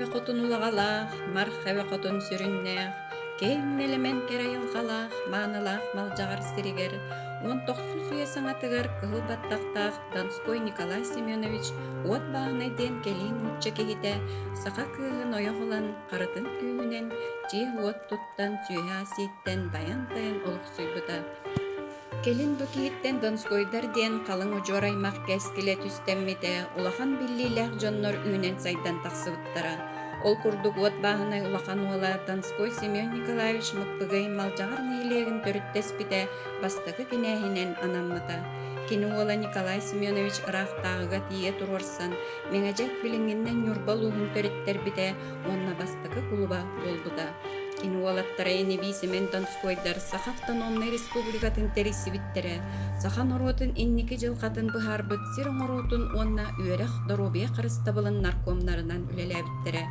Эбэ Хотун улаҕалаах, Марх Эбэ Хотун сүрүннээх, киэҥ нэлэмэн кэрэ айылҕалаах, маанылаах Малдьаҕар сиригэр 19 үйэ саҥатыгар кыһыл баттахтаах Донской Николай Семенович Уот Бааһынай диэн кэлии нуучча киһитэ саха кыыһын ойох ылан, харытын күүһүнэн дьиэ-уот туттан, сүөһэ-ас ииттэн байан-тайан олохсуйбута. Кэлин бу киһиттэн Донскойдар диэн халыҥ удьуор аймах кэскилэ түстэммитэ, улахан биллиилээх дьоннор үүнэн-сайдан тахсыбыттара. Ол курдук Уот Бааһынай улахан уола Донской Семен Николаевич Мыппыгый Малдьаҕар нэһилиэгин төрүттэспитэ, бастакы кинээһинэн анаммыта. Кини уола Николай Семенович ыраахтааҕыга тиийэ туруорсан, Мэҥэдьэк билиҥҥиннэн Ньурба улууһун төрүттэрбитэ уонна бастакы кулуба буолбута. Кини уолаттара ини-бии Семен Донскойдар Саха автономнай республикатын тэрийсибиттэрэ, саха норуотун инники дьылҕатын быһаарбыт сир оҥоруутун уонна үөрэх, доруобуйа харыстабылын наркомнарынан үлэлээбиттэрэ.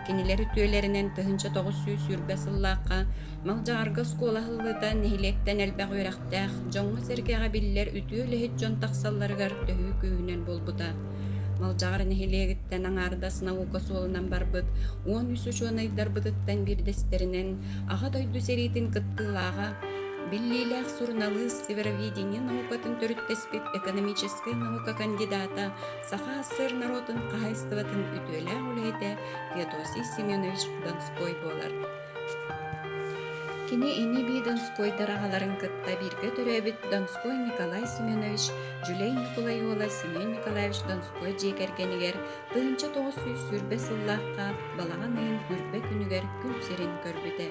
Кинилэр үтүөлэринэн 1920 сыллаахха Малдьаҕарга оскуола аһыллыыта нэһилиэктэн элбэх үөрэхтээх, дьоҥҥо-сэргэҕэ биллэр үтүө үлэһит дьон тахсалларыгар төһүү күүһүнэн буолбута. Малдьаҕар нэһилиэгиттэн аҥаардас наука суолунан барбыт 13 учуонайдарбытыттан биирдэстэринэн Аҕа дойду сэриитин кыттыылааҕа, биллиилээх суруналыыс, североведение наукатын төрүттэспит экономическай наука кандидата, Саха АССР норуотун хаһаайыстыбатын үтүөлээх үлэһитэ Феодосий Семенович Донской буолар. Кини ини-бии Донскойдар аҕаларын кытта бииргэ төрөөбүт Донской Николай Семенович, Дьүлэй Ньукулай уола Семен Николаевич Донской дьиэ кэргэнигэр 1920 сыллаахха балаҕан ыйын үрбэ күнүгэр күн сирин көрбүтэ.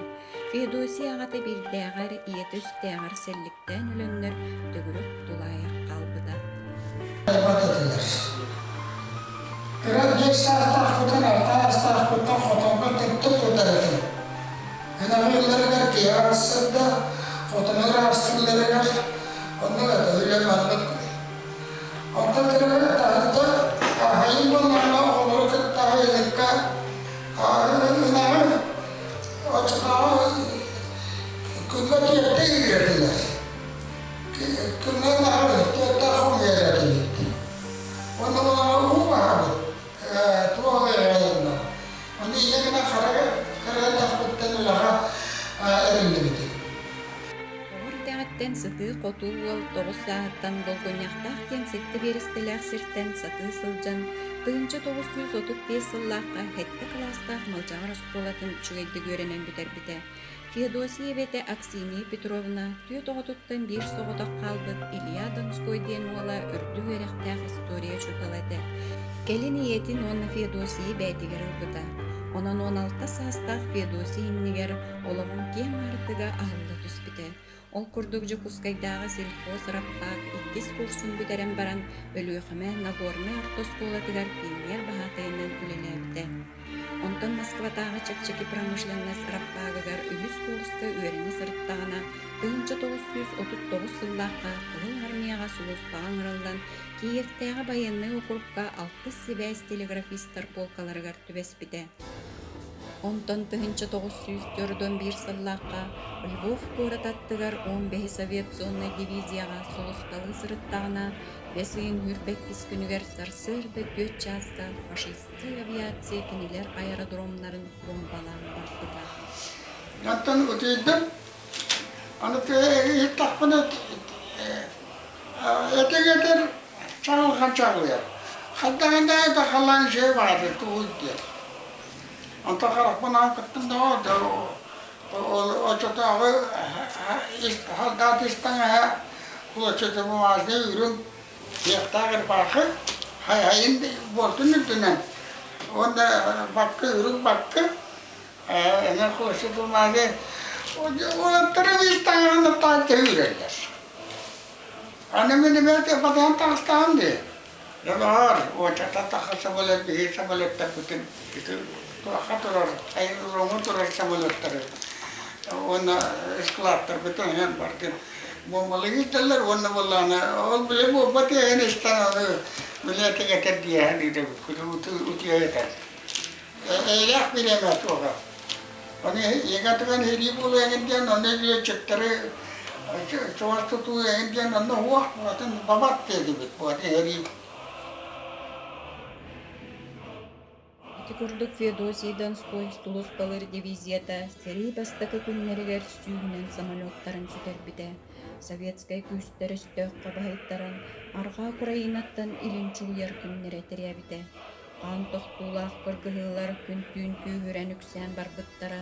Феодосия аҕата биирдээҕэр, ийэтэ үстээҕэр сэлликтээн өлөннөр төгүрүк тулаайах хаалбыта. Этилэр. Кыра биэс саастаахпытын, алта саастаахпыттан хотонго төттө тутар этим. Ынаҕыылларыгар киһи арассыырда, хотону ыраастыылларыгар оннук этэ, үлэ маннык. Онтон кыра таһырдьа аһайын буоллаҕына оҕолору кытта аһайылыкка ынаҕы оччотооҕу күҥҥэ түөртэ үүрэтилэр. Күҥҥэ ынаҕы түөртэ хомуйар этибит. Уонна буоллаҕына уу баһабыт, туох ыарыйанна. Ону ийэ гына хара кыра эрдэхпиттэн үлэҕэ эриллибитим. Оҕо эрдэҕиттэн сытыы-хотуу уол 9 сааһыттан Долгунньахтаах диэн сэттэ биэрэстэлээх сиртэн сатыы сылдьан, 1935 сыллаахха сэттэ кылаастаах Малдьаҕар оскуолатын үчүгэйдик үөрэнэн бүтэрбитэ. Феодосия эбэтэ Аксинья Петровна түөрт оҕотуттан биир соҕотох хаалбыт Илья Донской диэн уола үрдүк үөрэхтээх история учуутала этэ. Кэлин ийэтин уонна Феодосияны бэйэтигэр ылбыта. Онон 16 саастаах Феодосия иннигэр олоҕун киэҥ аартыга аһылла түспүтэ. Ол курдук Дьокуускайдааҕы сельхозрабфак иккис курсун бүтэрэн баран Өлүөхүмэ Нагорнай орто оскуолатыгар пионер баһаатайынан үлэлээбитэ. Онтон Москватааҕы чэпчэки промышленность рабфагыгар үһүс курска үөрэнэ сырыттаҕына, 1939 сыллаахха Кыһыл Армияҕа сулууспаҕа ыҥырыллан, Киевтээҕи байыаннай округка алтыс сибээс телеграфистар полкаларыгар түбэспитэ. Онтон 1941 сыллаахха Львов куорат аттыгар 15 авиационнай дивизияҕа сулууспалыы сырыттаҕына, бэс ыйын 22 күнүгэр сарсыарда 4 чааска фашист Авиация кинилэр аэродромнарын бомбалаан барбыта. Оттон утуйдум. Аны иһиттэхпинэ этиҥ-этэр чаҕылхан чаҕылыйар. Хайдаҕын да халлаан үчүгэй баҕайы тугуй диэн. Онтон харахпын аан кыттым да оччотооҕу солдат ис таҥаһа клочья бумажный үрүҥ Тыахтаах ырбаахы хайын буортун үрдүнэн уонна баккы үрүҥ баккы аны холосетумааны уолаттары таҥаһын таан төһүүрэллэр. Аны мин эмиэ батаһан таҕыстаҕым дии. Дьоноор, уочата таха самолет биһи самолеттарбытын туохха турар, аэродромҥа турар самолеттары уонна складтарбытын иһэн бардым. Буомбалыы киирдэллэр уонна буоллаҕына ол били буомба тиэһин истэн аны били этиҥ этэр диэһэн ыытабыт утуйа этэр. Эйэлээх бириэмэ туоҕа. Ону иэгэ тыган иһирии буолуо эҥин диэн онно лүөччүктэри чугас тутуу эҥин диэн онно уох атын бабат диэтибит бу иһирии. Ити курдук Феодосий Донской сулууспалыыр дивизията сэрии бастакы күннэригэр сүүһүнэн самолеттарын сүтэрбитэ. Советскай күүстэр өстөөххө баһыйтаран, Арҕаа Украинаттан илин чугуйар күннэрэ тирээбитэ. Хаан тохтуулаах кыргыһыылар күн-түүн күүһүрэн үксээн барбыттара.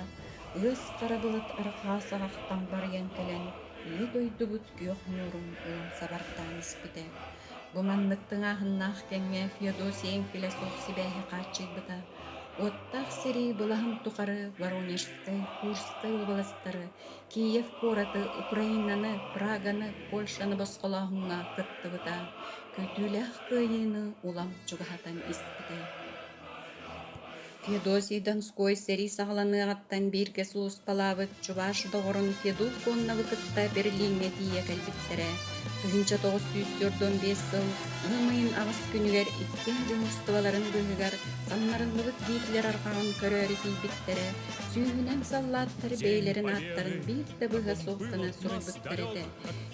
Ыас хара былыт арҕаа саҕахтан барыйан кэлэн, Ийэ дойдубут күөх ньуурун ылан сабардаан испитэ. Бу маннык тыҥааһыннаах кэмҥэ Феодосия эҥкилэ суох сибээһи хааччыйбыта. Уоттаах сэрии былаһын тухары Воронежскай, Курскай уобаластары, Киев куораты, Украинаны, Праганы, Польшаны босхолооһуҥҥа кыттыбыта, күүтүүлээх кыайыыны улам чугаһатан испитэ. Феодосий Донской сэрии саҕаланыаҕыттан бииргэ сулууспалаабыт чуваш доҕорун Федул Конновы кытта Берлиҥҥэ тиийэ кэлбиттэрэ. 1945 сыл ыам ыйын аҕыс күнүгэр иккиэн дьуһуурустубаларын быыһыгар самнарыллыбыт Гитлер арҕаҕын көрөөрү тиийбиттэрэ, сүүһүнэн саллааттар бэйэлэрин ааттарын биир да быыһа суох гына суруйбуттар этэ.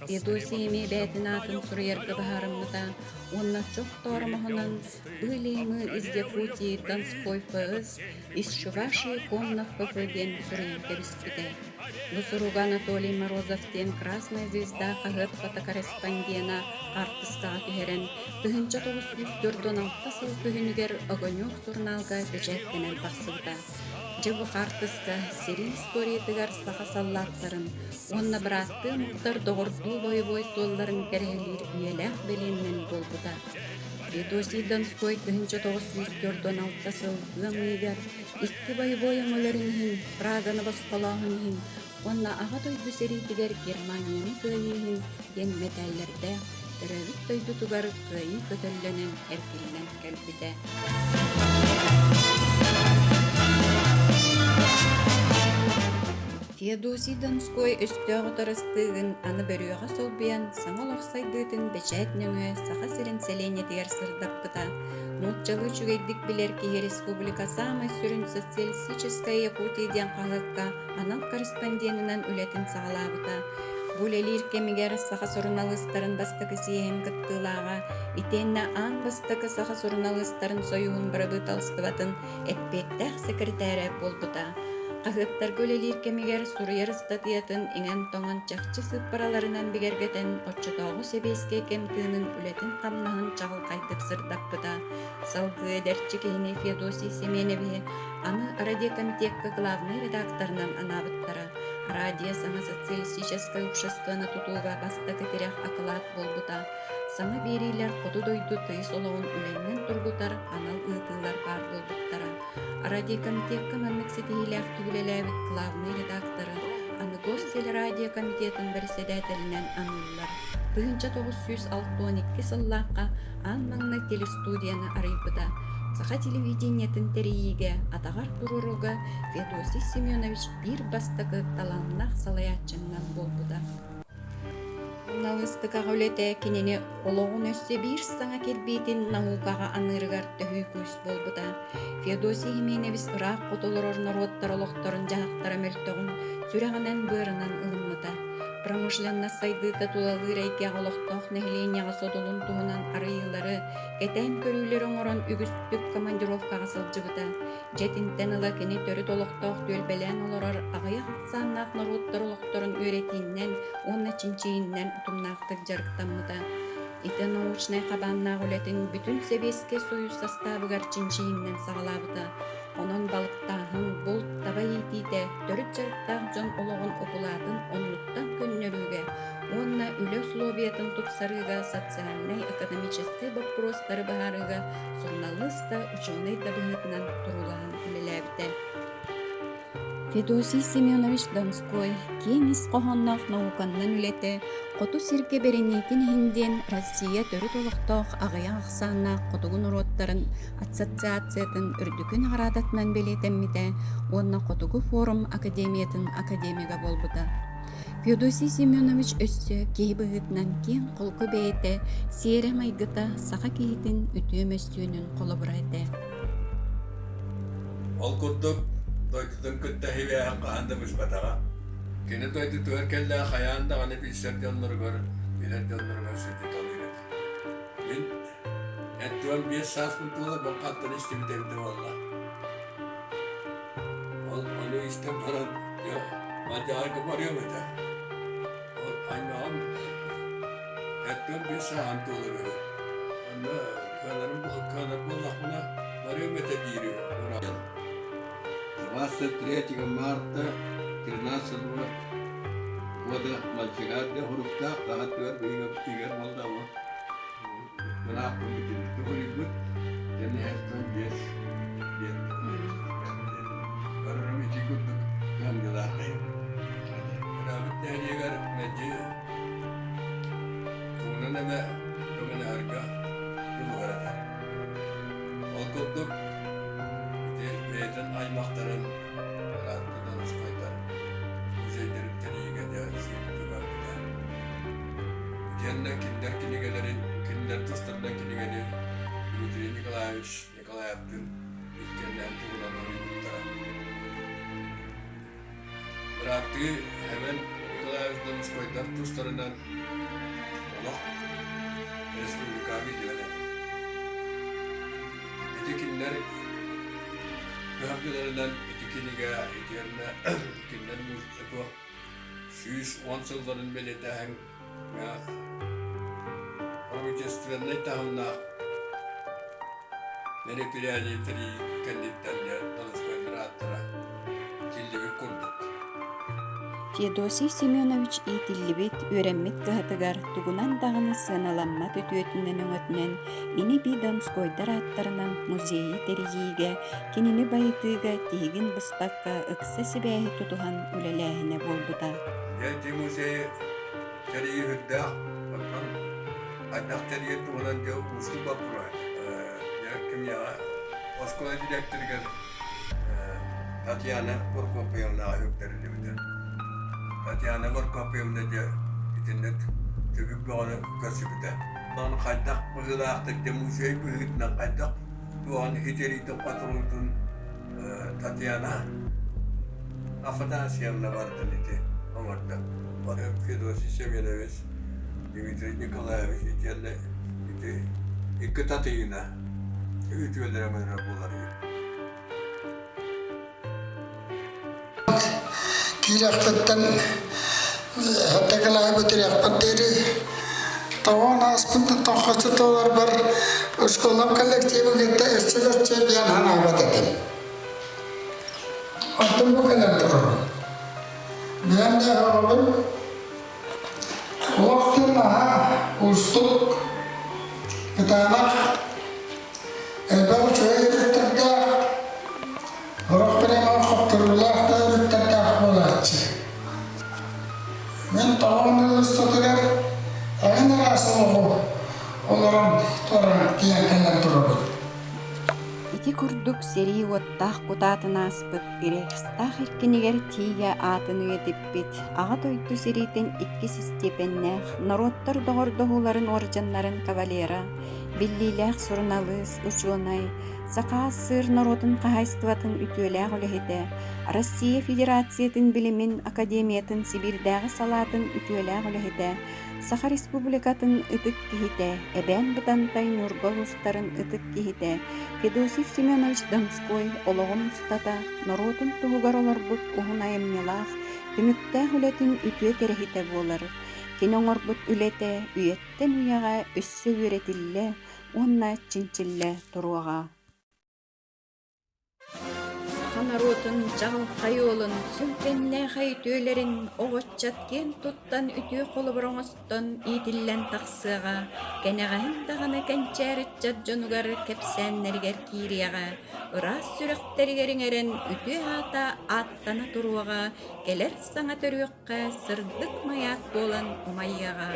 Феодосий эмиэ бэйэтин аатын суруйарга быһаарыммыта уонна чох тооромоһунан «Были мы из Якутии Донской ФС, из Чувашии Коннов ПП» диэн суруйан кэбиспитэ. Бу суруга Анатолий Морозов диэн «Красная звезда» хаһыат фотокорреспондена хаартыскаҕа түһэрэн, 1946 сыл күһүнүгэр «Огонек» сурунаалга бэчээттэнэн тахсыбыта. Дьэ бу хаартыска сэрии историятыгар саха саллааттарын уонна бырааттыы омуктар доҕордуу бойобуой суолларын кэрэһэлиир үйэлээх бэлиэннэн буолбута. Федосий Донской 1946 сыл ыам ыйыгар икки бойобуой өҥөлөрүн иһин, Праганы босхолооһун иһин уонна Аҕа дойду сэриитигэр Германияны кыайыы иһин диэн мэтээллэрдээх төрөөбүт дойдутугар кыайыы көтөллөнөн эргиллэн кэлбитэ. Феодосий Донской өстөөх утарыстыыгын аны бөрүөҕэ солбуйан саҥа олох сайдыытын бэчээт нөҥүө Саха сирин сэлиэнньэтигэр сырдаппыта. Нууччалыы үчүгэйдик билэр киһи республика саамай сүрүн «Социалистическая Якутия» диэн хаһыакка анал корреспонденынан үлэтин саҕалаабыта. Бу үлэлиир кэмигэр саха суруналыыстарын бастакы съеһин кыттыылааҕа, итиэннэ аан бастакы саха суруналыыстарын сойууһун бырабыыталыстыбатын эппиэттээх сэкирэтээрэ буолбута. Хаһыаттарга үлэлиир кэмигэр суруйар ыстатыйатын иҥэн-тоҥон чахчы сыыппараларынан бигэргэтэн, оччотооҕу сэбиэскэй кэм тыынын үлэтин-хамнаһын чаҕылхайдык сырдаппыта. Салгыы эдэрчи киһини Феодосий Семеновиһы аны радиокомитекка главнай редакторынан анаабыттара. Радио саҥа социалистическай обществоны тутууга бастакы тирэх акылаат буолбута. Саҥа биэриилэр хоту дойду тыйыс олоҕун үлэннэн тургутар анал ыытыылар баар буолбуттара. Радиокомитекка маннык ситиһиилээхтик үлэлээбит главнай редакторы аны Гостелерадиокомитетын бэрэссэдээтэлинэн аныыллар. 1962 сыллаахха аан маҥнай телестудияны арыйбыта. Саха телевидениетын тэрийиигэ, атаҕар туруорууга Феодосий Семенович биир бастакы талааннаах салайааччыннан буолбута. Суруналыыстыкаҕа үлэтэ кинини олоҕун өссө биир саҥа кирбиитин наукаҕа аныырыгар төһүү күүс буолбута. Феодосий Хименевич ыраах хоту олорор норуоттар олохторун-дьаһахтара мөлтөҕүн сүрэҕинэн-быарынан ылыммыта. Промышленность сайдыыта тулалыыр эйгэҕэ олохтоох нэһилиэнньэҕэ содулун туһунан арыйыылары, кэтээн көрүүлэри оҥорон үгүстүк командировкаҕа сылдьыбыта. Дьэ итинтэн ыла кини төрүт олохтоох түөлбэлээн олорор аҕыйах ахсааннаах норуоттар олохторун үөрэтиинэн уонна чинчийиинэн утумнаахтык дьарыктаммыта. Ити научнай хабааннаах үлэтин бүтүн Сэбиэскэй Сойуус састаабыгар чинчийиинэн саҕалаабыта. Онон балыктааһын, булт, таба иитиитэ төрүт дьарыктаах дьон олоҕун укулаатын оннуттан көннөрүүгэ уонна үлэ условиятын тупсарыыга социальнай-экономическай боппуруостары быһаарыыга суруналыыс да, учуонай да быһыытынан туруулаһан үлэлээбитэ. Федосий Семенович Донской киэҥ ис хоһоонноох науканнан үлэтэ Хоту сиргэ бэриниитин иһин диэн Россия төрүт олохтоох аҕыйах ахсааннаах хотугу норуоттарын ассоциациятын үрдүкү наҕараадатынан бэлиэтэммитэ уонна Хотугу форум академиятын академига буолбута. Феодосий Семенович өссө киһи быһыытынан киэҥ-холку бэйэтэ, сиэрэ-майгыта саха киһитин үтүө мөссүөнүн холобура этэ. Ол курдук, дойдутун кытта сибээһин хаһан да быспатаҕа. Кини дойдутугар кэллэҕэ хайаан даҕаны билсэр дьонноругар, билэр дьонноругар сылдьыталыыр этэ. Мин 75 сааспын туола бу хантан истибит эбитэ буолла. истэн баран, дьэ, Мадьаарга барыам этэ. Ол аймаҕым эттэн биир сааһын туолар үһү. Онно кыанарым кыанар буоллахпына барыам этэ диир үһү. 23 марта 13 года Мальчигарга хуруктаах таһаттыгар ыйыгар буолла Ыраахпын бүтүннүү суруйбут, кэнниһэттэн 5 диэн көрөрүм ити курдук кыһамньылаах киһи. Төрөөбүт нэһилиэгэр мэлдьи тугунан эмэ көмөлөһөргө дьулуһар этэ. Ол курдук ити бэйэтин аймахтарын ыраатта Донскойдар музейдарын тэрийиигэ дьэ сүүрдүү барбыта. Итиэннэ кинилэр кинигэлэрин, кинилэр тустарынан кинигэни Дмитрий Николаевич Николаевтыын иккиэннээн туһунан суруйбуттара. Бырааттыы Эвен Николаевич Донскойдар тустарынан олох республикаҕа биллибэт этэ. Ити кинилэр кыһамньыларынан ити кинигэ итиэннэ кинилэр музыка 110 сылларын бэлиэтээһиҥҥэ правительственнай таһымнаах мероприятие тэрийии кэнниттэн дьэ Донскойдар ааттара тиллибит курдук. Феодосий Семенович иитиллибит, үөрэммит кыһатыгар тугунан даҕаны сыаналаммат үтүөтүнэн-өҥөтүнэн ини-бии Донскойдар ааттарынан музейы тэрийиигэ, кинини байытыыга тиһигин быспакка ыкса сибээһи тутуһан үлэлээһинэ буолбута. Дьэ ити музейы тэрийии үрдээх, оттон хайдах тэрийэр туһунан дьэ уустук боппуруос. Дьэ кимиэхэ оскуола директорыгар Татьяна Прокопьевнаҕа үктэриллибитэ. Татьяна Прокопьевна дьэ итиннэ түбүк бөҕөнү көрсүбүтэ. Онон хайдах быһыылаахтык дьэ музей быһыытынан хайдах туоҕун итэрийтин-хоторуутун Татьяна Афанасьевна барытын ити оҥордо. Федосий Семенович, Дмитрий Николаевич итиэннэ ити икки Татыйына үтүөлэрэ мөҥө буолар Киирэхпиттэн сэттэ кылааһы бүтүрүөхпэр диэри тоҕон ааспыт тоххоччу туоларбар оскуолам коллективы кытта өссө көрсө диэн санаабат этим. Оттон бу кэлэн турабын. Бэйэм да оҕобун олох диэн наһаа уустук, кытаанах, элбэх үчүгэй өрүттэрдээх, сорох бириэмэҕэ хотторуулаах да өрүттэрдээх буолааччы. Мин тоҕо устатыгар эҥин араас олоҕу олорон туран тиийэн кэлэн турабын. Ити курдук сэрии уоттаах кутаатын ааспыт Рейхстаг эркинигэр тиийэ аатын үйэтиппит Аҕа дойду сэриитин иккис истиэпэннээх норуоттар доҕордоһууларын уордьаннарын кавалера, биллиилээх суруналыыс, учуонай, Саха СССР норуотун хаһаайыстыбатын үтүөлээх үлэһитэ, Россия Федерациятын билимин академиятын Сибиирдээҕи салаатын үтүөлээх үлэһитэ, Саха Республикатын ытык киһитэ, Эбээн Бытантай Ньурба улуустарын ытык киһитэ Федосий Семенович Донской олоҕун устата норуотун туһугар олорбут уһун айымньылаах, түмүктээх үлэтин үтүө кэрэһитэ буолар. Кини оҥорбут үлэтэ үйэттэн үйэҕэ өссө үөрэтиллэ уонна чинчиллэ туруоҕа. Саха норуотун чаҕылхай уолун, сүҥкэннээхэй үтүөлэрин оҕоччат киэн туттан үтүө холобур оҥостон иитиллэн тахсыаҕа, кэнэҕэһин даҕаны кэнчээри ыччат дьонугар кэпсээннэригэр киириэҕэ, ыраас сүрэхтэригэр иҥэрэн үтүө аата ааттана туруоҕа, кэлэр саҥа төрүөххэ сырдык майаат буолан умайыаҕа.